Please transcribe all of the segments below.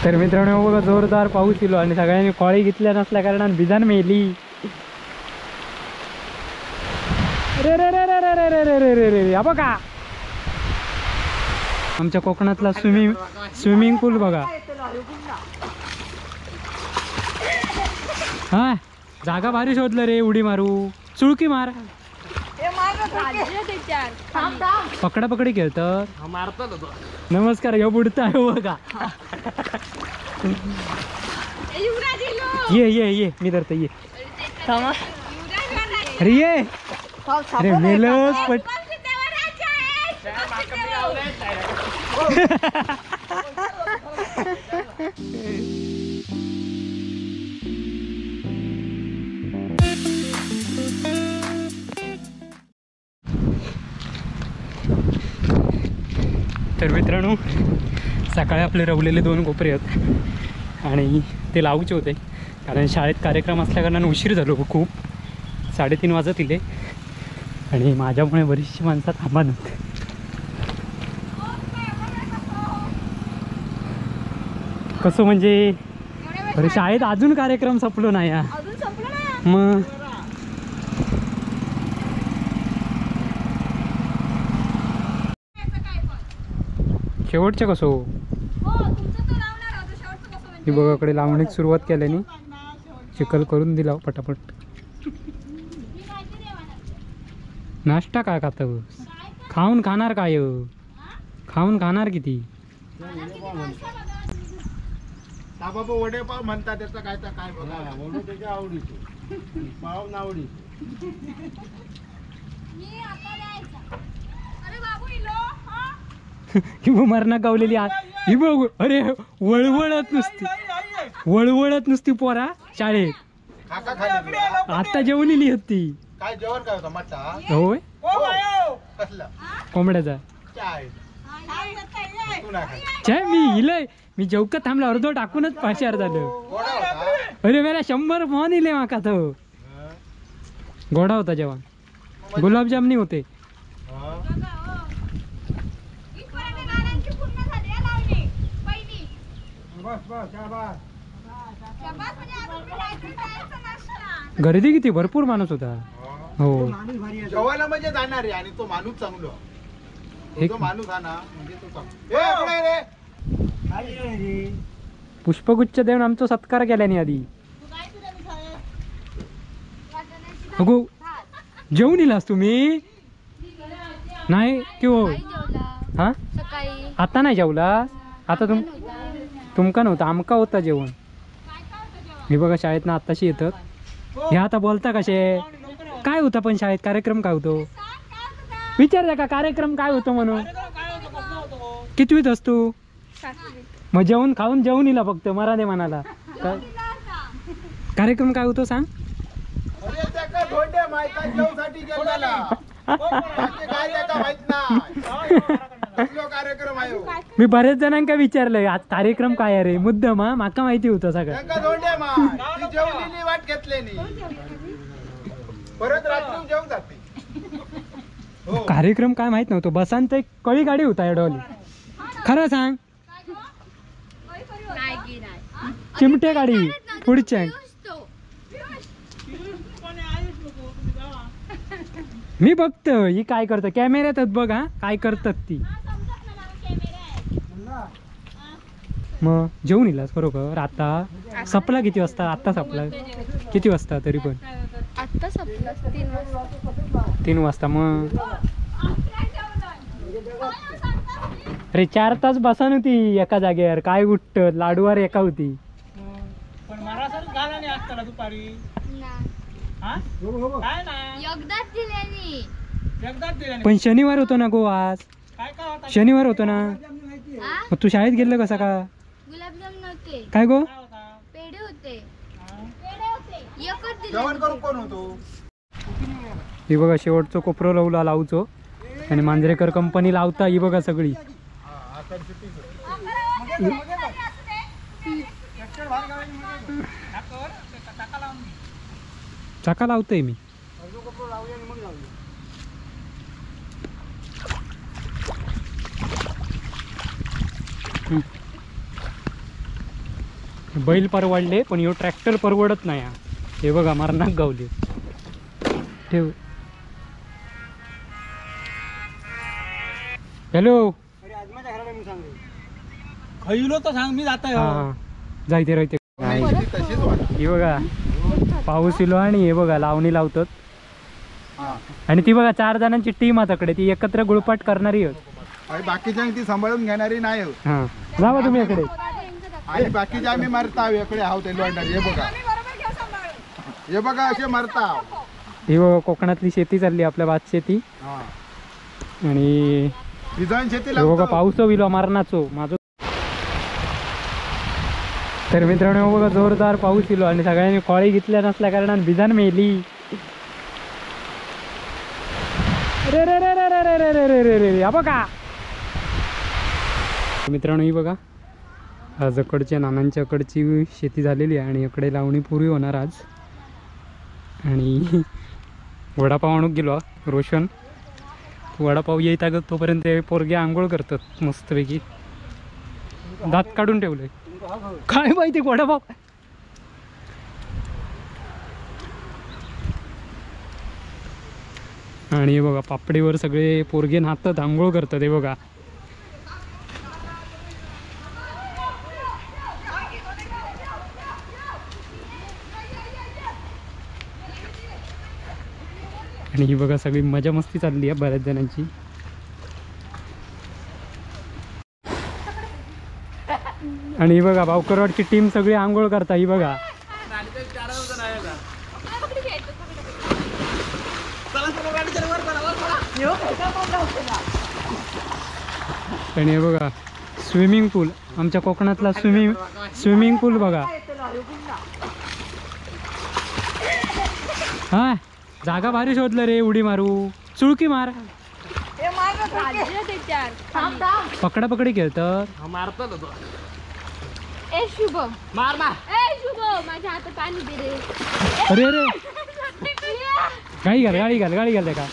तर मित्रांनो बघा जोरदार पाऊस इलो आणि सगळ्यांनी कॉळी घेतल्या नसल्या कारणान भिजान मेली. रे रे रे रे रे रे रे रे रे रे बघा आमच्या कोकणातला स्विमिंग पूल बघा. हा जागा भारी शोधलं रे. उडी मारू चुळकी मार. पकडा पकडी खेळत. नमस्कार ह्यो बुडता बघा. ये ये ये मी धरतो ये. अरे ये अरे मेलच पट. तर मित्रांनो सकाळी आपले रवलेले दोन कोपरे आहेत आणि ते लावूचे होते कारण शाळेत कार्यक्रम असल्याकारणानं उशीर झालो खूप. 3:30 वाजत इले आणि माझ्यामुळे बरीचशी माणसं थांबा नव्हते. कसं म्हणजे अरे शाळेत अजून कार्यक्रम संपलो नाही. मग शेवटचे कसं ही बघाकडे लावणीक सुरुवात केल्याने चिखल करून दिला पटापट. नाश्ता काय खात? खाऊन खाणार काय? खाऊन खाणार किती? वडेपाव म्हणतात त्याचा काय तर काय बघा त्याच्या आवडीचे पाव नावडीचे. ही मरणा गावलेली ही बघ. अरे वळवळत नुसती वळवळत नुसती पोरा शाळेत. आता जेवलेली होती. काय जेवण काय होतं? मटा होय कसला कोंबड्याचा. मी इलय मी जेवकत थांबला अर्धो टाकूनच पाशार झालं. अरे मला 100 फोन इले माका तो. गोडा होता जेवण. गुलाबजामनी होते. गर्दी किती भरपूर माणूस होता. हो जेवायला म्हणजे जाणार आणि तो माणूस चांगलो. तो माणूस हा ना म्हणजे तो चांगला. पुष्पगुच्छ देऊन आमचा सत्कार केल्याने आधी. अगो जेवून इलास तुम्ही? नाही कि हो? हा आता नाही जेवला? आता तुमका नव्हता आमका होता जेवण. मी बघा शाळेत ना आत्ताशी येतात. हे आता बोलता कसे? काय होता पण शाळेत कार्यक्रम काय होतो? विचारता का कार्यक्रम काय होतो म्हणून? कितवीत असतो? मग जेवण खाऊन जेवून इला फक्त मरा दे म्हणाला. कार्यक्रम काय होतो सांग? मी बऱ्याच जणांका विचारलंय आज कार्यक्रम काय रे मुद्दाम. हा माका माहिती होतं सगळं. कार्यक्रम काय माहित नव्हतो. बसांत एक कळी गाडी होता एडवली. खरं सांग चिमटे गाडी पुढच्या. मी बघतो ही काय करत कॅमेऱ्यातच बघ. हा काय करतात ती. मग जेवून इलास बरोबर? आता सपला किती वाजता? आता सपला किती वाजता तरी पण? आता सपला 3 वाजता. मग अरे 4 तास बसा नव्हती एका जागेवर. काय उठत लाडूवर एका होती. पण शनिवार होतो ना गो आज. शनिवार होतो ना. मग तू शाळेत गेलं कसा का? गुलाबजाम नव्हते काय गो? पेढे होते. ही बघा शेवटचं कोपरो लावला लावचो आणि मांजरेकर कंपनी लावता ही बघा सगळी. चाका लावतोय मी. बैल परवडले पण ह्यो ट्रॅक्टर परवडत नाही. हे बघा मरणाक गावले. ठेव. हॅलो खैलो तर सांग मी जात. जायते राहते. हे बघा पाऊस इलो आणि हे बघा लावणी लावतात. आणि ती बघा 4 जणांची टीम आताकडे, ती एकत्र गुळपाट करणारी. बाकीच्या ती सांभाळून घेणारी नाही. हा जावा तुम्ही इकडे. आणि बाकीचे आम्ही मारता इकडे आहोत. हे बघा हे बघा असे मारता. हे बघा कोकणातली शेती चालली आपल्या भात शेती. आणि शेती बघा पाऊस विलो मारणाचो माझो. तर मित्रांनो बघा जोरदार पाऊस इलो आणि सगळ्यांनी कॉळी घेतल्या नसल्या कारणान भिजान मेली. रे रे रे रे रे रे रे रे रे रे बघा मित्रांनो ही बघा आजकडच्या नानांच्याकडची शेती झालेली आहे आणि इकडे लावणी पुरी होणार आज. आणि वडापाव आणूक गेलो रोशन. वडापाव येत अगं तोपर्यंत पोरगे आंघोळ करतात मस्तपैकी. दात काढून ठेवले काय माहिती वडापाव. आणि बघा पापडीवर सगळे पोरगे नाहतात आंघोळ करतात. हे बघा आणि ही बघा सगळी मजा मस्ती चालली आहे बऱ्याच जणांची. आणि ही बघा भावकरवाडची टीम सगळी आंघोळ करता. ही बघा आणि हे बघा स्विमिंग पूल, आमच्या कोकणातला स्विमिंग पूल बघा. हा जागा भारी शोधलं रे. उडी मारू चुळकी मार. पकडा पकडी खेळतात. ए शुभम मार मार. ए शुभम माझ्या हातात पाणी दे रे. अरे अरे गाडी घाल गाडी घाल गाडी घाल का.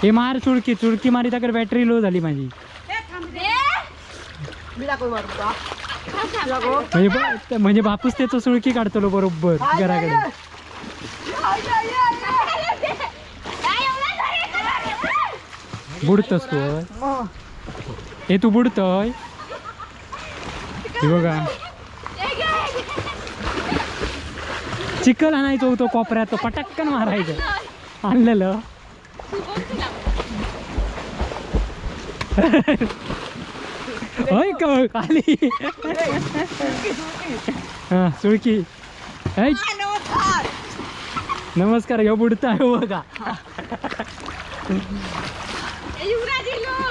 हे मार चुळकी चुळकी मारी तर बॅटरी लो झाली माझी. म्हणजे बापूस त्याचं सुळकी काढतो बरोबर घराकडे. बुडतस तू. हे तू बुडतोय. हे बघा चिखल आणायचो होतो कोपऱ्यात तो पटक्कन मारायचं आणलेलं. होय खाली हा सुळकी. नमस्कार. ह्यो बुडता आहे बघा.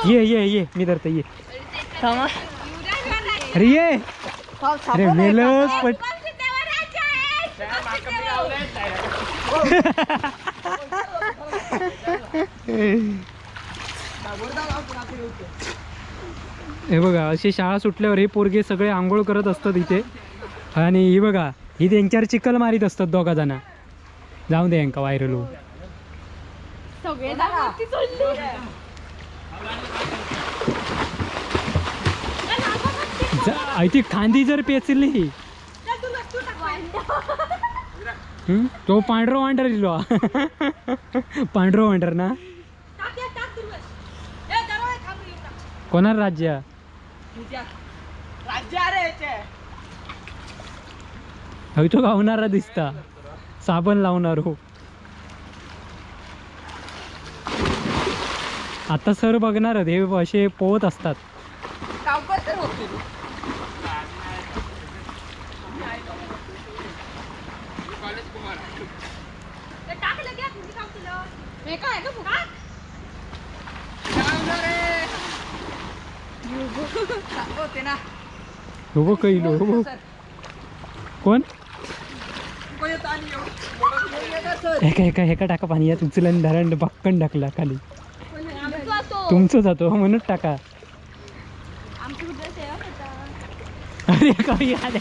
ये ये ये मी धरतो ये. अरे ये अरे मेलच पट. हे बघा अशी शाळा सुटल्यावर हे पोरगे सगळे आंघोळ करत असतात इथे. आणि ही बघा ही त्यांच्यावर चिखल मारीत असतात दोघा जण. जाऊ दे यांका व्हायरल हो. ती खांदी जर पेचली तो पांढरो वांडर दिलो. पांढरो वांडर ना कोणार राज्य हवी तो गावणारा दिसता साबण लावणार हो. आता सर बघणार हे असे पोहत असतात. हो कैलो कोण एका एका एका टाका पाणी यात उचल आणि धरण पक्कन टाकला खाली. तुमचं जातो म्हणून टाका. अरे काही आले.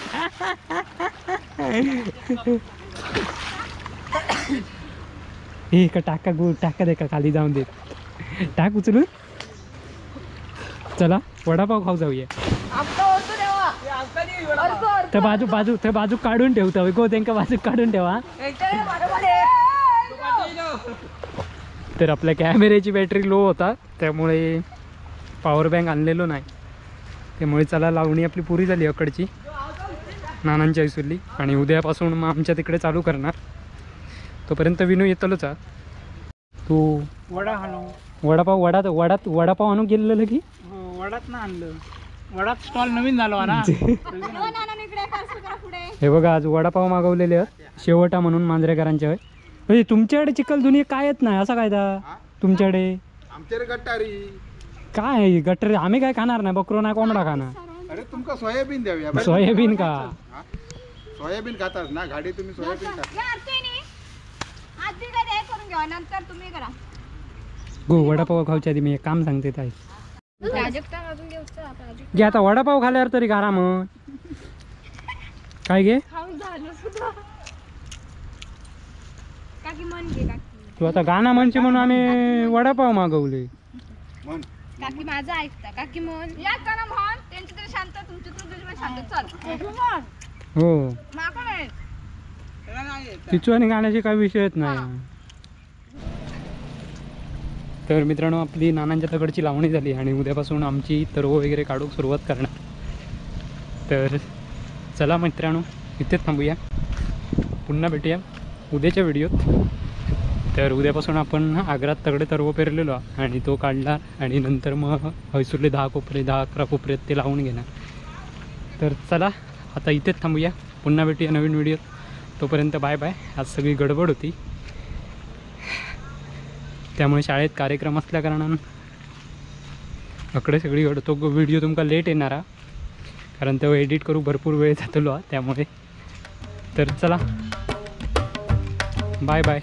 हे का टाका गो टाका दे का खाली जाऊन देत. टाक उचलून. चला वडापाव खाऊ जाऊया. ते बाजू बाजू ते बाजू काढून ठेवता गो, त्यांका बाजू काढून ठेवा. तर आपल्या कॅमेऱ्याची बॅटरी लो होता, त्यामुळे पॉवर बँक आणलेलो नाही. त्यामुळे चला लावणी आपली पुरी झाली अकडची नानांच्या इसुरली, आणि उद्यापासून मग आमच्या तिकडे चालू करणार. तोपर्यंत विनू येतलोच. तू वडा आणू, वडापाव, वडात वडात वडापाव आणू गेलेलं की वडात ना आणलं, वडात स्टॉल नवीन झालो ना. हे बघा आज वडापाव मागवलेले आहेत शेवटा म्हणून मांजरेकरांच्या. म्हणजे तुमच्याकडे चिखल दुनिया काय येत नाही असा कायदा तुमच्याकडे? आमच्याकडे गटारी काय गटारी आम्ही काय खाणार नाही, बकरो नाही कोंबडा खाणार. अरे तुमका सोयाबीन द्यावी. सोयाबीन का? सोयाबीन खातात ना गाडी तुम्ही, सोयाबीन खाता नंतर तुम्ही करा. गो वडापाव खाऊच्या आधी मी एक काम सांगते ताई. घे आता वडापाव खाल्यावर तरी गारा मग काय घे तू आता गाणं म्हणचे म्हणून आम्ही वडापाव मागवले. काकी माझं ऐकता, काकी म्हण या गाणं म्हण, त्यांची तरी शांत, तुमची तरी शांत. चल हो तिचू आणि गाण्याचे काही विषयच नाही. तर मित्रांनो आपली नानांच्या तकडची लावणी झाली आणि उद्यापासून आमची तरव वगैरे काढूक सुरुवात करणार. तर चला मित्रांनो इथेच थांबूया, पुन्हा भेटूया उद्याच्या व्हिडिओत. तर उद्यापासून आपण आग्रात तगडे तरव पेरलेलो आणि तो काढला आणि नंतर मग हैसूरले 10 कोपरे 10-11 कोपरे ते लावून घेणार. तर चला आता इथेच थांबूया, पुन्हा भेटूया नवीन व्हिडिओत. तोपर्यंत बाय बाय. आज सगळी गडबड होती त्यामुळे शाळेत कार्यक्रम असल्याकारणानं अकडे सगळी तो व्हिडिओ तुमका लेट येणार, कारण तो एडिट करू भरपूर वेळ जातलो त्यामुळे. तर चला बाय बाय.